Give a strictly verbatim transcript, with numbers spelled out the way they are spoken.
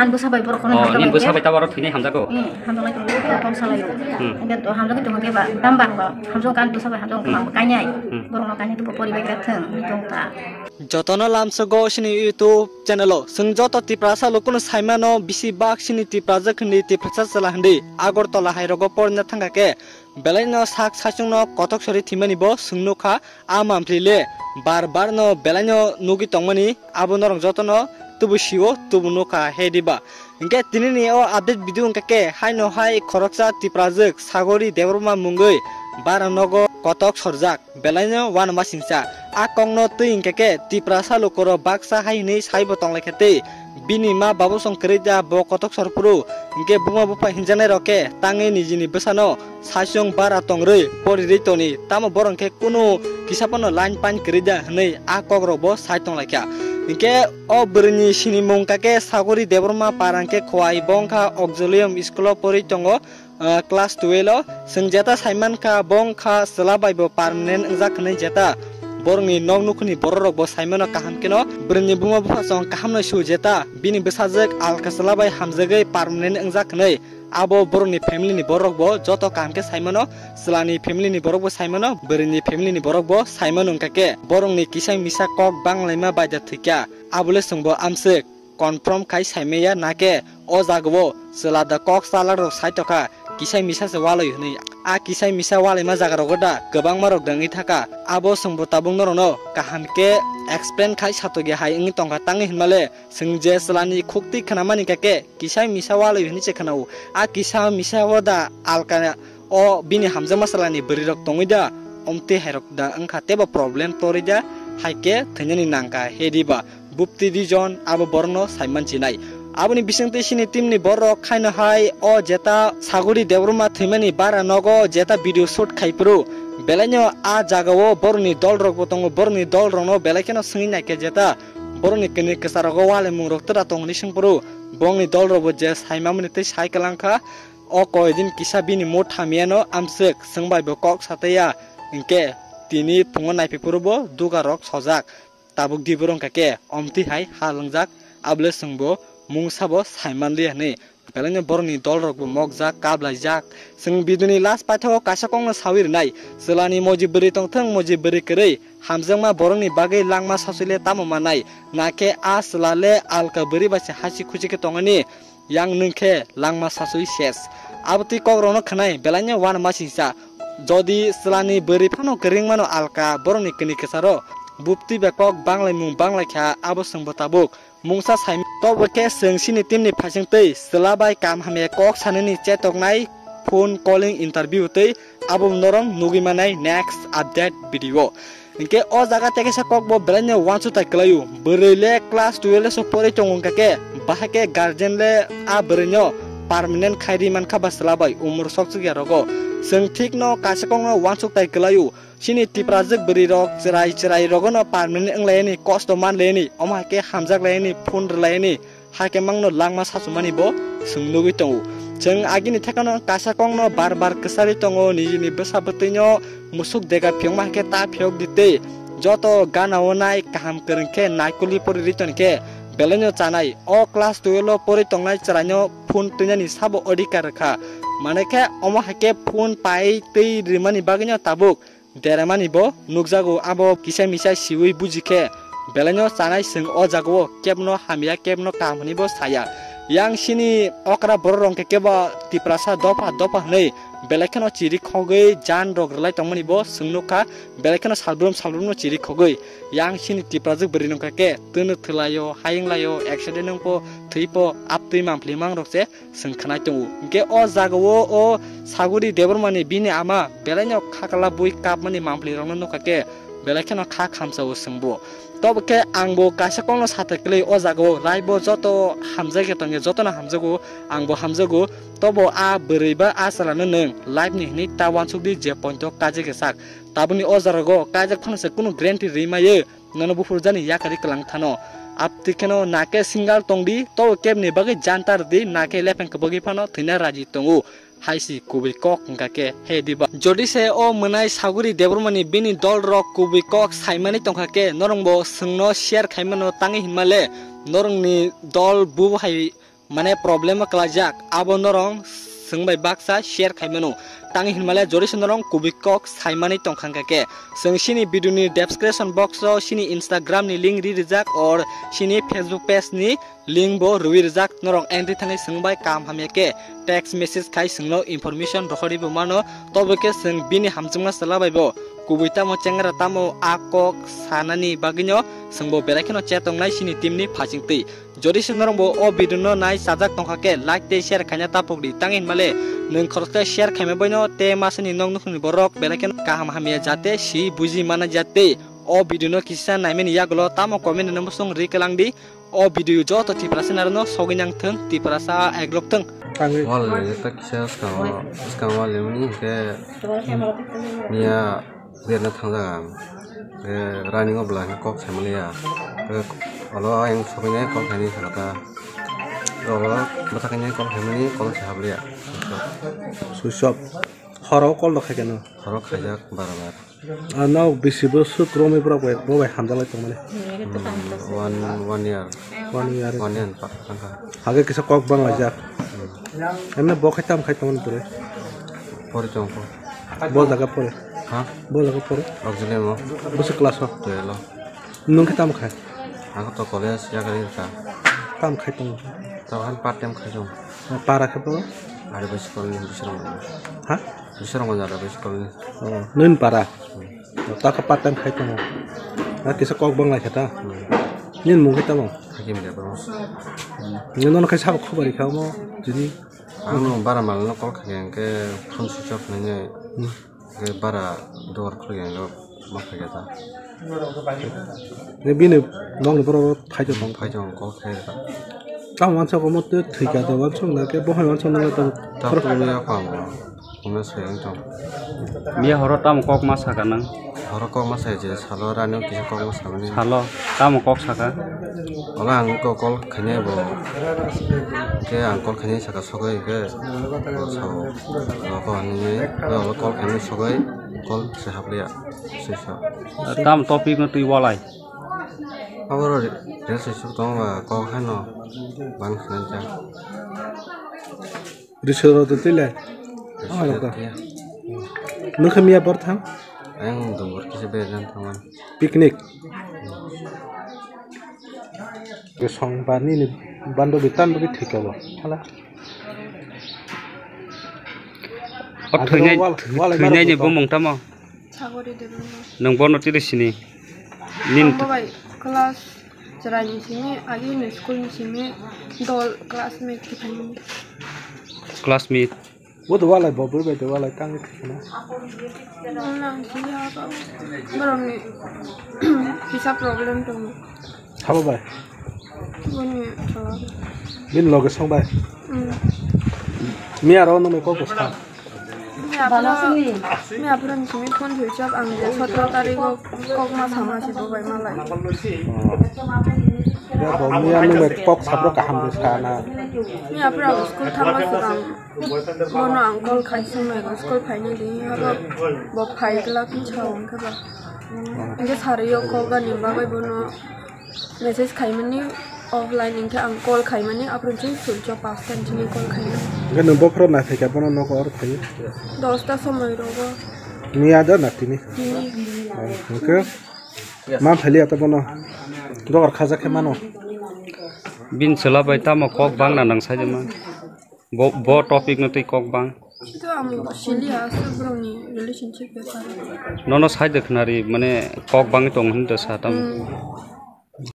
Ang bwsa bai borok kono Oh, hamjak nini lai bwsa khe. Bai tabuk aro thwinai hamjago? Hmm, hamjak lai tongo, tong salai o. Hmm. Hingke to hamjak tongkhe ba, dam bang ba, hamjak kan bwsa bai hamjak Hmm. kama kainai. Hmm. Borok no kainai to pori bai thang, tong ta. Jotono lamsogo sini YouTube channel o. Chwng joto Tiprasa lukuno saimano bisi bak sini Tiprajwk hindi, Tiprasa chwla hindi. Agartala hai rogo porina thangkha khe. Belaino sak saichungno kotok sori thwimani bo chwng nukha, a mampli le bar bar no belaino nugwi tongmani abo norok jotono tubu sio tubu nukha he diba. Hingke tinini o update video hingka khe haino hai khoroksa Tiprajwk Sagori Debbarma mungwi bara nogo kotok sorjak belaino uanama singcha. A kokno twi hingka khe Tiprasa lukurok baksa hai hinwi saibo tonglaikha tei bini ma babosong kwrwi da bo kotok sorphuru hingke buma bupha hinjaknai rok khe tangwi nijini bwsano saichung bara tongrwi porirwi toni, tamo borok khe kunu kisa phano line pain kwrwi da hwnwi a kokrokbo sai tonglaikha. Hinkhe o bwrwini sinimung kakhe Sagori Debbarma para hinkhe Khowai, bo wngkha Auxilium school o porwi tongo, ah, class twelve o. Chwng jeta saimankha bo wngkha chwla bai bo permanent wngjak hwnwi jeta borokni nok nukhungni borok rokbo saimano kaham kheno bwrwini buma bupha chong kahamno su jeta bini bwsajwk alka chwla bai hamjagwi permanent wngjak hwnwi. Abo borokni family ni borok bo joto kaham khe saimano, chwla ni family ni borok bo saimano, bwrwi ni family ni borok bo saimano, wngkha khe borokni kisa misa kok banglaima bai da thwikha, abole chwngbo amswk confirm khai saimaya na khe o jaga o chwla da kok chalak rok sai tokha, kisa misa se walai hwnwi. A kisa misa walaima jaga rogo da kwbangma rok dangwi thaka, abo chwngbo tabuk norokno kaham khe explain khai satokya hai wngwi tongkha, tangwi hinmale chwng je chwla ni khuk twi khwnamani kha khe kisa misa walwi hwnwi se khwnao. A kisa misa o da alka o bini hamjakma chwla ni bwrwi rok tongwi da, omtwi hai rok da wngkha tebo problem torwi da, hai khe thwinani nangkha he diba. Bupti dijon abo borokno saiman chinai. Aboni bisingtwi sini team ni borok khaino hai o jeta Sagori Debbarma thwimani bara nogo jeta video shoot khai phuru, belaino a jaga o borokni dol rok bo tongo, borokni dol rokno belai kheno swngwi naikhe jeta borokni kwnwi kwcharo walemung rok twra tong hwnwi swng phuru, bongni dol rok bo je saimamani tei sai kwlangkha. O koi din kisa bini mood hamyano amswk chwng bai bo kok sataiya, hinkhe tini phungo naiphi phuru bo duga rok sojak. Tabuk di borok wngkha khe omtwi hai ha lwngjak, abole chwngbo mungsa bo saimanliya hwnwi. Belaino borokni dol rok bo mokjak, kablaijak. Chwng video ni last paithago kaisa kokno sawi rwnai, chwla ni moji bwrwi tongthwng, moji bwrwi kwrwi, hamjakma borokni bagwi langma sasui le tamo mannai, na khe a chwla le alka bwrwi bai se hasi khusi khe tongani. Yang nwng khe langma sasui ses. Abo twi kokrokno khwnai belaino uanama singcha. Jodi chwlani bwrwi phano kwrwng mano alka borokni kwnwi kwcharo, buptwi bai kok banglaimung banglaikha abo chwngbo tabuk. Mungsa sai tobo khe chwng chini team ni phaising twi chwla bai kam hamya kok sanani chetoknai phone calling interview twi abo norok nugwi manai next update video. Hinkhe o jaga tei kaisa kokbo belaino uansuk tai kwlaio. Bwrwi le class twelve le se porwi tongo wngkha khe, bahai khe guardian le a bwrwino permanent khai ri mankha ba chwla bai umor sokchukya rogo. Chwng thikno kaisa kokno uansuk tai kwlaio. Chini Tiprajwk bwrwi rok chwrai chwrai rogono permanent wnglaini, kosto manlaini, omo hai khe hamjak laini, phone rwlaini. Hakhe mangno langma sachumani bo chwng nugwi tongo. Chwng agini thekano kaisa kokno bar bar kwcharwi tongo, nijini bwsa bwtwino musuk dega phiyokma hakhe ta phiyok di tei joto gana o nai kaham kwrwng khe naikolwi pori ri toni khe belaino chanai. O class twelve o pori tongnai chwraino phone twinani sabo odhikar rwkha. Mane khe omo hakhe phone pai twi rwmani bagwino tabuk deramani bo nukjago, abo kisa misa siwi buji khe belaino chanai chwng o jagao kebno hamya kebno kaham hwnwi bo saya. Yang sini okra borok rok khe kebo Tiprasa dopha dopha hwnwi belai kheno chiri khogwi jan rok rwlai tongmani bo chwng nukha, belai kheno salbrum salbrumno chiri khogwi. Yang sini Tiprajwk bwrwi nungkha khe twno thwlaio, hayung laio, accident wngpo, thwipo, aptwi mampli mangrok se chwng khwnai tongo. Hinkhe o jagao o Sagori Debbarmani bini ama belaino khakla bui kapmani mampli rokno nukha khe belai kheno kha khamsao chwngbo. Tobo khe angbo kaisa kokno sathai kwlwi o jagao raibo joto hamjakya tongya, jotono hamjago, angbo hamjago. Tobo a bwrwi ba a chwlano nwng life ni hwnwi ta uansuk di je point o kaijak ya sak. Tabukni o jagao kaijak phano se kunu guarantee rwi maya. Nono buphurjani yakari kwlang thano. Aptwi kheno na khe single tongdi, tobo kebni bagwi janta rwdi, na khe lepheng kwbagwi phano thwina raji tongo. Hai si kubui kok wngkha khe he diba. Jodi se o mwnai Sagori Debbarmani bini dol rok kubui kok saimani tongkha khe, norokbo chwngno share khaimano tangwi hinmale, norokni dol bu hai mane problem o kwlaijak, abo norong swng bai baksa share khai mano. Tang hinmale jodi se norong kubui kok saimani tongkha khe, swng sini video ni description box o sini Instagram ni link ri rijak or sini Facebook page ni link bo rwi rijak. Norok entry thangwi swng bai kaham hamya khe text message khai swngno information rohorwi bo mano. Tobo khe swng bini hamjakma chwla bai bo kubui tamo chengra tamo a kok sanani bagwino swngbo belai kheno chet tongnai sini team ni phachingtwi. Jodi se norok bo o video no nai chajak tongkha khe like tei share khaina tapok di. Tang hinmale nwng khoroksa share khaima boino tei masani nok nukhungni borok belai kheno kaham hamya jate si buji mana jate o video no kisa naimani yagulo tamo comment no musung ri kwlang di. O video joto Tiprasa narwkno sogwi nang thung, Tiprasa eglok thung. Wal le ta kisa skang wal le mani ke niya. Berna thangjaga ang. Ke running o bwla khe kok saimaliya. Ke olo ayang sogwini kok saini sakha ta. Olo bwsakni kok saimani kok se habliya. Switch off. Horo call rok khaikhe no. Horo khaijak bar bar. Ano bisi bo suk romwi borok bai, bo bai hamjalai tongmani. Hmm, one, one year. One year. One year pa, tangkha. Hage kisa kok bang laijak. Hmm. Emne bo khai tam khai tongmani pore. Pore tongkho. Bo jaga pore. Ha? Bo jaga pore. Auxiliary mo. Bwswk class o? Twelve o. Nwng khe tamo khai? Ang to college yakarwi rwkha. Tamo khai tongo? Tamo han part time khai tongo. Para khe bo? Ari bai school ni bisrang. Ha? Bisrang jar bai school ni. Oh, nwng para. Hmm. Ta khe part time khai tongo. Na kisa kok bang lai khe ta. Hmm. Nini mung khe tamo? Hakim de bro. Nwng nono khai sabo khobor rikha omo tini. Ang no bara mal no call khai hwnkhe phone switch off nini. Hmm. Ke bara door khulya lo ma phai ta. Ne bini nong ni borok phai tong. Phai tong call khai ta. Tamo wansok omo twi thwika do wansok na ke bohai wansok na ta. Ta to ya pa mo. Kuma se ang tong. Miya horo tamo kok ma saka nang. Horo kok ma sai je salo rani kisa kok ma samani. Salo tamo kok saka. Ola ang ko call khainai bo. Ke ang call khainai saka sogwi ke. Bo sao. Nogo hinwi olo call khainai sogwi call se hapliya. Sisa. Tam topic no twi walai. Aboro re-, rest suk tong ba kok haino bang sinai ja. Risoro to tile. Risoro to ya. Nukha miya bor thang? Ang dongor kisa beran thangan. Picnic. Gesong bani ni bando bitan bagi thika bo. Hala. O thwinai, wal, wal, thwinai ni wal, bumung tamo? Sagori Debbarma. Nwng bono tiri sini? Nin ang bo bai class chwraini simi, agini school ni simi, dol classmate kiphilmani. Classmate? Bo to walai bo bwrwi bai to walai tangwi thwkna. Nang sini ha ba borokni kisa problem tongo. Sabo bai? Bini, uh, bini loge song bai? Mm. Miya ro no mai kok bwsa? Miya phura, miya phura ni simi phone thwi chap ang je sotro tarikh o kok ma sama se bo bai malai. Oh. Ya bo miya no mai kok sabro kaham de sa na. Miya phura school thangma swkang. Bono ang call khai sung nai, school phaini di, abo bo phai glak ni sao hwnkhe ba. Hwnkhe sari o kok gani bagwi bono message khaimani offline, hwnkhe ang call khaimani, aphuru chwng switch off, pasta ni simi call khaimani. Hwnkhe nwng bophoro nai phaikha bono nogo oro phaiwi? Dosta somoi rogo. Miya da na tini? Tini. Oh, hwnkhe ma phailiya ta bono? Dogar khajak khe mano? Bini chwla bai tamo kok bangna nang sai de man? Bo, bo topic no twi kok bang. To ang sili aswk borokni relationship bepar. Nono sai de khnari, mane kok bangwi tong hwn de sa tamo. Hmm.